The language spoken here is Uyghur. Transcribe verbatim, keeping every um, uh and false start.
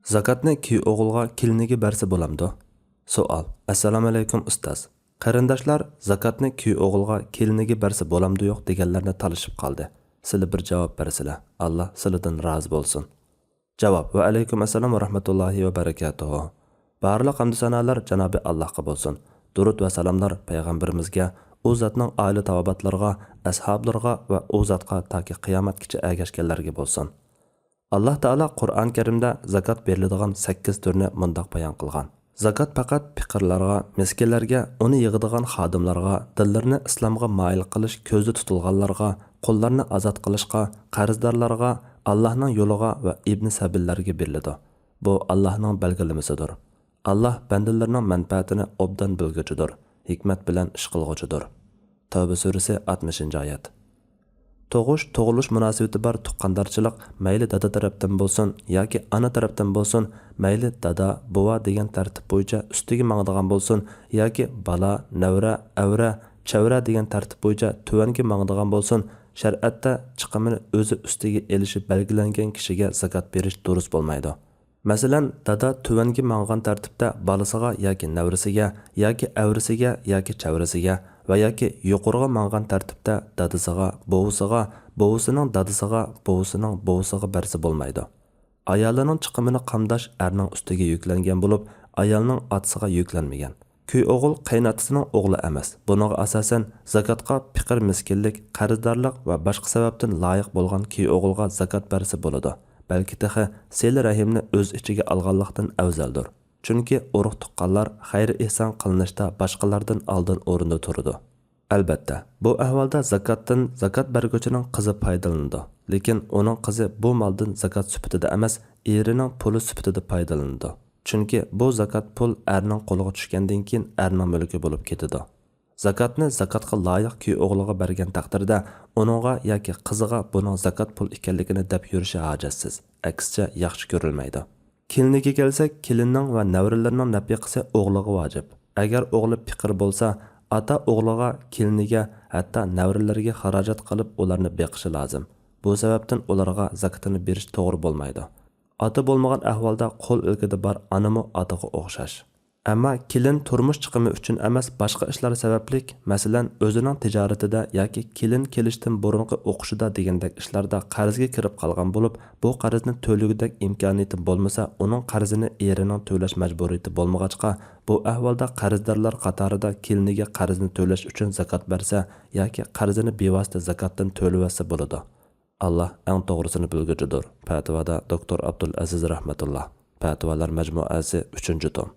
زاكاتنى كۈيئوغۇلغا كېلىنىگە بەرسە بولامدۇ؟ سوئال. ئەسسالامۇئەلەيكۇم ئۇستاز. قېرىنداشلار زاكاتنى كۈيئوغۇلغا كېلىنىگە بەرسە بولامدۇ يوق دېگەنلەرنى تالىشىپ قالدى. سىلى بىر جاۋاب بەرسىلە. ئاللا سىلىدىن رازى بولسۇن. جاۋاب. ۋەئەلەيكۇم ئەسسالام ۋەرەھمەتۇللاھى ۋەبەرىكاتۇھۇ. بارلىق ھەمدۇ سانالار جانابى ئاللاھقا بولسۇن. دۇرۇت ۋە سالاملار پەيغەمبىرىمىزگە، ئۇ زاتنىڭ ئائىلە تاۋابىئاتلىرىغا، ئەسھابلىرىغا ۋە ئۇ زاتقا تاكى قىيامەتكىچە ئەگەشكەنلەرگە بولسۇن. ئاللا تائالا قۇرئان كەرىمدە زاكات بېرىلىدىغان سەككىز تۈرنى مۇنداق بايان قىلغان: زاكات پەقەت پېقىرلارغا، مىسكىنلەرگە، ئۇنى يىغىدىغان خادىملارغا، دىللىرىنى ئىسلامغا مايىل قىلىش كۆزدە تۇتۇلغانلارغا، قۇللارنى ئازاد قىلىشقا، قەرزدارلارغا، ئاللاھنىڭ يولىغا ۋە ئىبن سەبىللەرگە بېرىلىدۇ. بۇ ئاللاھنىڭ بەلگىلىمىسىدۇر. ئاللاھ بەندىلىرىنىڭ مەنپەئەتىنى ئوبدان بىلگۈچىدۇر، ھېكمەت بىلەن ئىش قىلغۇچىدۇر. تەۋبە سۈرىسى، ئاتمىشىنچى ئايەت. تۇغۇش، تۇغۇلۇش مۇناسىۋىتى بار تۇغقاندارچىلىق مەيلى دادا تەرەپتىن بولسۇن ياكى ئانا تەرەپتىن بولسۇن، مەيلى دادا، بوۋا دېگەن تەرتىپ بويىچە ئۈستىگە ماڭىدىغان بولسۇن ياكى بالا، نەۋرە، ئەۋرە، چەۋرە دېگەن تەرتىپ بويىچە تۆۋەنگە ماڭىدىغان بولسۇن، شەرئەتتە چىقىمىنى ئۆزى ئۈستىگە ئېلىشى بەلگىلەنگەن كىشىگە زاكات بېرىش دۇرۇس بولمايدۇ. مەسىلەن، دادا تۆۋەنگە ماڭغان تەرتىپتە بالىسىغا ياكى نەۋرىسىگە ياكى ئەۋرىسىگە ياكى چەۋرىسىگە ۋە ياكى يۇقىرىغا ماڭغان تەرتىپتە دادىسىغا، بوۋىسىغا، بوۋىسىنىڭ دادىسىغا، بوۋىسىنىڭ بوۋىسىغا بەرسە بولمايدۇ. ئايالىنىڭ چىقىمىنى قامداش ئەرنىڭ ئۈستىگە يۈكلەنگەن بولۇپ، ئايالنىڭ ئاتىسىغا يۈكلەنمىگەن. كۈيئوغۇل قېيىنئاتىسىنىڭ ئوغلى ئەمەس. بۇنىڭغا ئاساسەن، زاكاتقا پېقىر-مىسكىنلىك، قەرزدارلىق ۋە باشقا سەۋەبتىن لايىق بولغان كۈيئوغۇلغا زاكات بەرسە بولىدۇ. بەلكى تېخى سىلە رەھىمنى ئۆز ئىچىگە ئالغانلىقتىن ئەۋزەلدۇر. چۈنكى ئۇرۇق-تۇغقانلار خەير-ئېھسان قىلىنىشتا باشقىلاردىن ئالدىن ئورۇندا تۇرىدۇ. ئەلبەتتە، بۇ ئەھۋالدا زاكاتتىن زاكات بەرگۈچىنىڭ قىزى پايدىلىنىدۇ، لېكىن ئۇنىڭ قىزى بۇ مالدىن زاكات سۈپىتىدە ئەمەس، ئېرىنىڭ پۇلى سۈپىتىدە پايدىلىنىدۇ. چۈنكى بۇ زاكات پۇل ئەرنىڭ قولىغا چۈشكەندىن كېيىن ئەرنىڭ مۈلكى بولۇپ كېتىدۇ. زاكاتنى زاكاتقا لايىق كۈيئوغلىغا بەرگەن تەقدىردە، ئۇنىڭغا ياكى قىزىغا بۇنىڭ زاكات پۇل ئىكەنلىكىنى دەپ يۈرۈشى ھاجەتسىز، ئەكسىچە ياخشى كۆرۈلمەيدۇ. كېلىنىگە كەلسەك، كېلىننىڭ ۋە نەۋرىلىرىنىڭ نەپىقىسى ئوغلىغا ۋاجىپ. ئەگەر ئوغلى پېقىر بولسا، ئاتا ئوغلىغا، كېلىنىگە، ھەتتا نەۋرىلىرىگە خىراجەت قىلىپ ئۇلارنى بېقىشى لازىم. بۇ سەۋەبتىن ئۇلارغا زاكىتىنى بېرىش توغرا بولمايدۇ. ئاتا بولمىغان ئەھۋالدا قول ئىلكىدە بار ئانىمۇ ئاتىغا ئوخشاش. ئەمما كېلىن تۇرمۇش چىقىمى ئۈچۈن ئەمەس، باشقا ئىشلار سەۋەبلىك، مەسىلەن، ئۆزىنىڭ تىجارىتىدە ياكى كېلىن كېلىشتىن بۇرۇنقى ئوقۇشىدا دېگەندەك ئىشلاردا قەرزگە كىرىپ قالغان بولۇپ، بۇ قەرزنى تۆلىگۈدەك ئىمكانىيىتى بولمىسا، ئۇنىڭ قەرزىنى ئېرىنىڭ تۆلەش مەجبۇرىيىتى بولمىغاچقا، بۇ ئەھۋالدا قەرزدارلار قاتارىدا كېلىنىگە قەرزنى تۆلەش ئۈچۈن زاكات بەرسە ياكى قەرزىنى بىۋاسىتە زاكاتتىن تۆلىۋەتسە بولىدۇ. ئاللا ئەڭ توغرىسىنى بىلگۈچىدۇر. پەتىۋادا دوكتور ئابدۇلئەزىز رەھمەتۇللا. پەتىۋالار مەجمۇئەسى، ئۈچىنچى توم.